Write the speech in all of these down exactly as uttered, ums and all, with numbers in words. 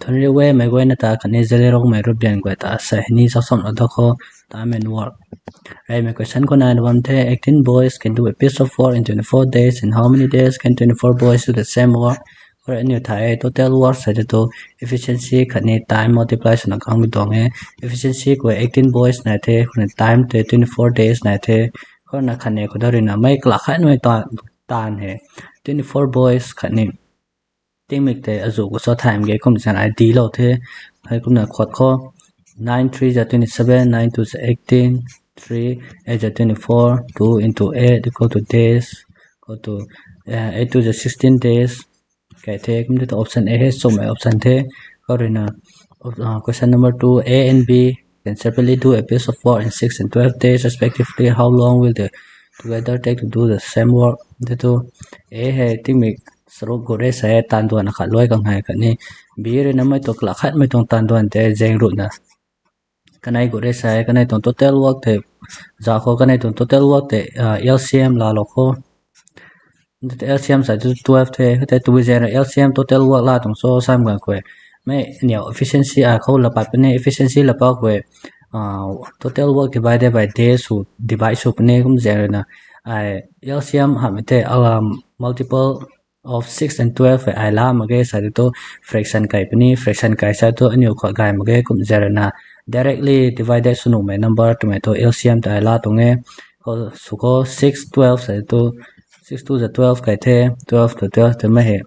Anri we mei guayna ta khatni zeliarongmei rubian guay ta sa hei ni chausamlou da khou, time and work. Reymei question khou nai bam the, eighteen boys can do a piece of work in twenty-four days. In how many days can twenty-four boys do the same work? Khou rui aniu thay total work sa tei tu efficiency khatni time multiply swna khang mi tuang e. Efficiency khou eighteen boys nai the, khou rui time tei twenty-four days nai the. Khou rui na khatni khou da rui na mei kala khatmei ta taanv hei twenty-four boys khatni tingmik tei azuh khou cho thay mak ge kum zan ai dilou the. Hei kumna khuat khou, nine three za twenty-seven, nine two za eighteen, three eight za twenty-four, two into eight equal to days, equal to eight two za sixteen days. Kai the kum tei tu option A hei chumhmei option the. Khou rui na question number two, A and B can separately do a piece of work in six and twelve days respectively. How long will the together take to do the same work? Tei tu A hei tingmik charuk gut re sa e, taanv duan akhat luai khang hei khatni B rui na mei tu kala khatmei tuang taanv duan tei zaeng ruhna kanei gut re sa e, kanei tuang total work tei za khou kanei tuang total work tei LCM laalou khou LCM sa tu twelve the, tei tabui zaeng rui LCM total work laa tuang cho sam ganv khou mei aniw efficiency a khou laa pat puni, efficiency laa pat khou total work divided by day sw divide sw puni kum zaeng rui na ai LCM hamhmei tei multiple of six and twelve hei ai laa mak ge sa tei tu fraction kai puni, fraction kai sa tu aniw khuat gay mak ge kum zaeng rui na directly divided sw nuhmei number twmei tu LCM tei ai laa tuang e. Sw khou six twelve sa tu six two za twelve kai the, twelve tu twelve twmei hei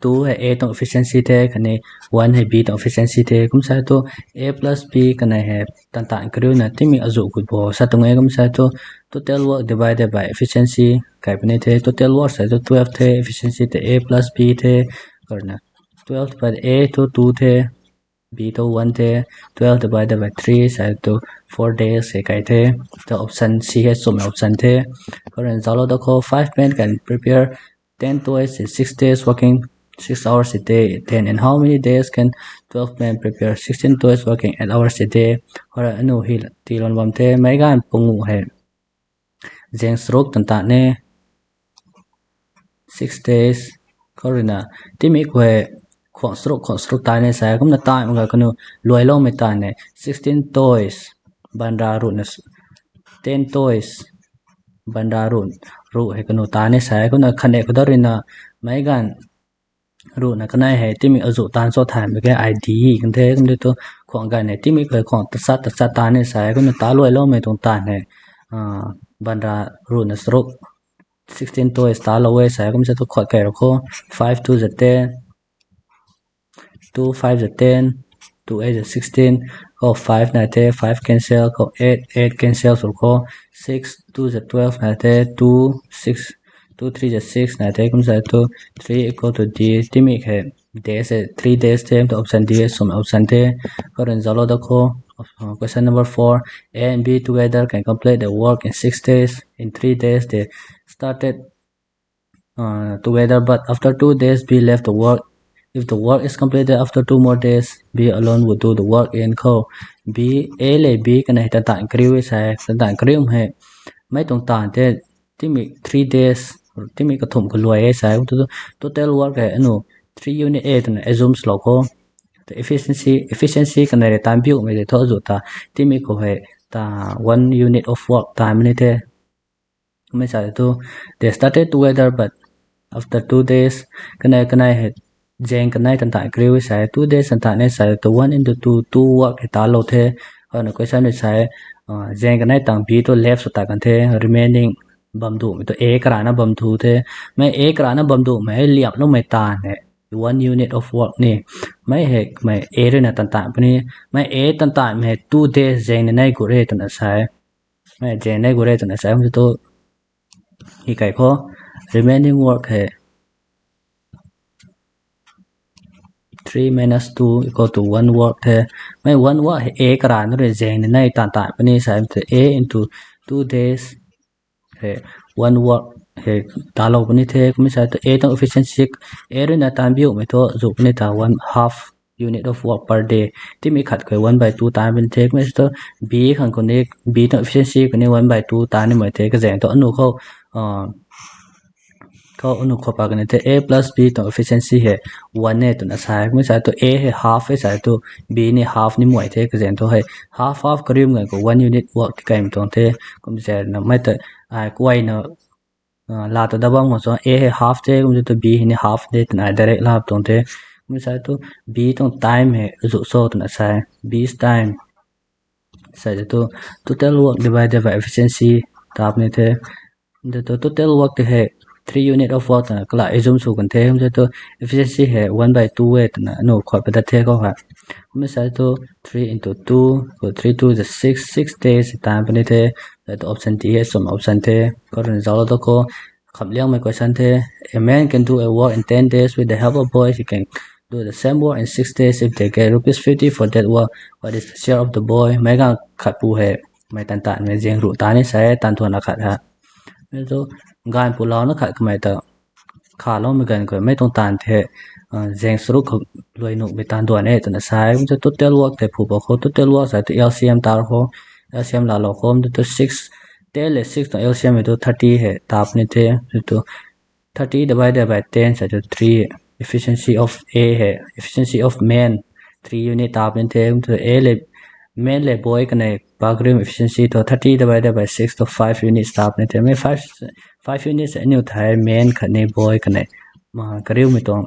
two hei A tuang efficiency the khatni one hei B tuang efficiency the kum sa tu A plus B kanei hei tan tan kariuna tingmik azuh gut bo sa tuang e kum sa tu total work divided by efficiency kai puni the, total work sa tu twelve the, efficiency tei A plus B the, khou rui na twelve divided A tu two the, B tu one the, twelve divided by three sa tu four days hei kai the. Tu option C hei chumhmei option the. Khou rui na zauclou da khou, five men can prepare ten toys in six days working six hours a day. Then in how many days can twelve men prepare sixteen toys working eight hours a day? Khou rui aniu hei tiilou bam the, meic ganv panguh hei zaeng charuk tan tan e, six days. Khou rui na tingmik khou hei khuang charuk khuang charuk tan e sa e, kumna tan mak ga kaniw luailoumei tan e sixteen toys, banra ruhna ten toys, banra ruh ruh hei kaniw tan e sa e, kumna khatni khou da rui na meic ganv ruhna kanei hei tingmik azuh taanv cho thay mak ge, ai di kan the kum tei tu khuang ganv hei tingmik khou hei khuang tachat tachat tan e sa e, kumna ta luailoumei tuang tan hei banra ruhna charuk sixteen toys talou e sa e, kum sa tu khuat kai rou khou, five two za ten, two five za ten, two eight za sixteen, khou five nai the, five cancel, khou eight, eight cancel sw khou, six two za twelve nai the, two six, two three za six nai the, kum sa tu three equal to D, tingmik hei days hei three days the, tu option D hei chumhmei option the. Khou rui na zauclou da khou, question number four, A and B together can complete the work in six days. In three days they started together, but after two days B left the work. If the work is completed after two more days, B alone would do the work in khou, B, A le B kanei tan tan kariu e sa e, tan tan kariu hei mei tuang tan tei tingmik three days, tingmik kathumh kaluai e sa e, total work hei aniu three unit e twna assume swlou khou, efficiency, efficiency kanei rui tan biumei tei thu azuh ta tingmik khou hei ta one unit of work tan puni the. Kummei sa tu, they started together, but after two days, kanei kanei hei zaeng kanei tan tan kariu e sa e, two days tan tan e sa tu one into two, two work hei talou the. Khou na question rui sa e, zaeng kanei tang B tu left sw ta kan the, remaining bam duhmei tu A karana bam du the. Mei A karana bam duhmei hei liamhloumei tan e, one unit of work ni. Mei hei mei A rui na tan tan puni, mei A tan tanmei hei two days zaeng ni nei gut re twna sa e. Mei zaeng nei gut re twna sa e, kum tu hi kai khou, remaining work hei three minus two equal to one work the. Mei one work hei A karana rui zaeng ni nei tan tan puni sa e, A into two days hei one work hei talou puni the. Kummei sa tu A tuang efficiency, A rui na tan biumei thu zuh puni ta one half unit of work per day. Tingmik khat khou one by two tan puni the. Kummei sa tu B khang khou ni, B tuang efficiency khou ni one by two tan nimei the. Kazaeng thu aniu khou Khou anu khou pa kani the a plus b tuang efficiency hei one e twna sa e. Kumna sa tu a hei half e sa tu b ni half ni muay the, kazaeng thu hei half half kariu ganv khou one unit work tikaimei tuang the. Kumna sa na mei ta ai kuayna laa ta da bam khang sw a hei half the, kumna tu b hei ni half de twna ai direct laa tuang the. Kumna sa tu b tuang time hei azuh cho twna sa e, b's time sa tu total work divided by efficiency ta puni the. Kumna tu total work tei hei three unit of work twna kala assume sw kan the. Kumna tu efficiency hei one by two e twna anu khou padat the khou hei. Kumna sa tu three into two, khou three two the six, six days tan puni the. Sa tu option D hei sum option the. Khou rui zauclou ta khou khamliangmei question the. A man can do a work in ten days with the help of boys. He can do the same work in six days if they get rupees fifty for that work. What is the share of the boy? Meic ganv khat pu hei mei tan tanmei zaeng ruh ta ni sa e, tan thuanna khat ha. Mei tu gaanv pulouna khat kamei ta khaloumei ganv khou mei tuang taanv the zaeng charuk khou luai nuhmei taanv duan e twna sa e. Kumna total work tei phu pa khou total work sa tu L C M tar khou, L C M laalou khou tu six, ten le six tuang L C M hei tu thirty hei ta puni the. Tu thirty divided by ten sa tu three, efficiency of a hei efficiency of man three unit ta puni the. Tu a le man le boy kanei pa kariu efficiency tu thirty divided by six tu five units ta puni the. Mei five, five units aniu thei man khatni boy kanei kariumei tuang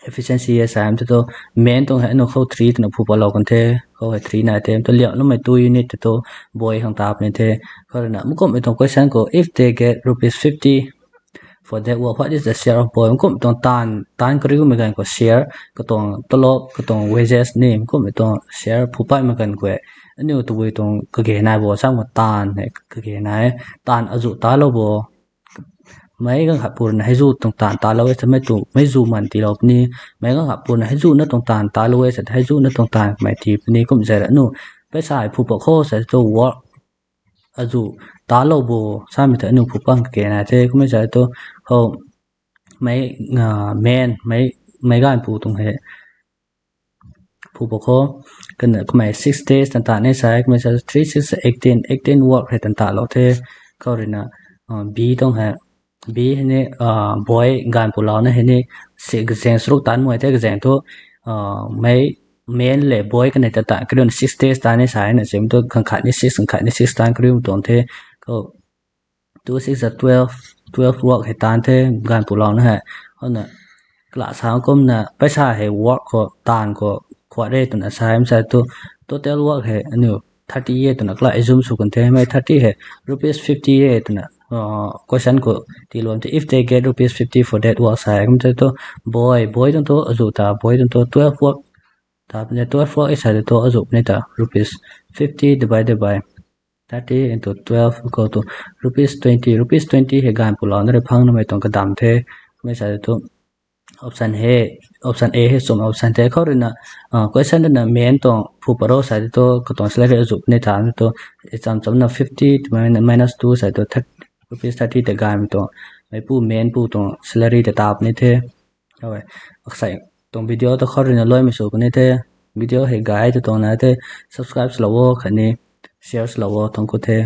efficiency e sa e. Tu tu man tuang hei anu khou three twna phu palou kan the, khou hei three nai the. Tu lianuhmei two unit tei tu boy khang ta puni the. Khou rui na meic kumhmei tuang question khou if they get rupees fifty for that work, what is the share of boy? Meic kumhmei tuang taanv, taanv kariumei ganv khou share, katuang talop, katuang wages ni meic kumhmei tuang share phu paimei ganv khou e aniu tabui tuang kage nai bo, sam khou taanv hei kage nai, taanv azuh talou bo. Meic ganv khat pu rui na hei zu tuang taanv talou e sa mei tu mei zu man tiilou puni, meic ganv khat pu rui na hei zu na tuang taanv talou e sa hei zu na tuang taanv kamei tii puni. Kumna sa rui anu paisa hei phu pa khou sa tu work azuh talou bo samei tei anu phu pang kage nai the. Kumna sa tu khou mei, man, mei, meic ganv pu tuang hei phu pa khou, kana kamei six days tan ta ni sa e. Kumna sa three six eighteen, eighteen work hei tan talou the. Khou rui na b tuang hei, b hei ni boy gaanv pulouna hei ni zaeng charuk tan muay the, kazaeng thu mei man le boy kanei tan ta kariu na six days ta ni sa e na, same tu ganv khat ni six, ganv khat ni six tan kariumei tuang the. Khou two six a twelve, twelve work hei tan the gaanv pulouna hei. Kumna kala sa kumna paisa hei work khou taanv khou khuat re twna sa e. Mei sa tu total work hei aniu thirty e twna kala assume sw kan the. Mei thirty hei rupees fifty e twna question khou tiiluan the, if they get rupees fifty for that work sa e. Kumna sa tu boy, boy tuang tu azuh ta, boy tuang tu twelve work ta puni, twelve work e sa tu azuh puni ta rupees fifty divided by thirty into twelve equal to rupees twenty. Rupees twenty hei gaanv pulouna rui phang namei tuang kadam the. Mei sa tu option hei, option A hei sum option the. Khou rui na question rui na man tuang phu pa ro sa tu katuang salary azuh puni ta tu, cham chamna fifty minus two sa tu rupees thirty tei gaanvmei tuang, meipu man pu tuang salary tei ta puni the. Aksei tuang video ta khou rui na luaimei sw puni the. Video hei gay tu tuang na the, subscribe swlou o khatni share swlou o, thangc ku the.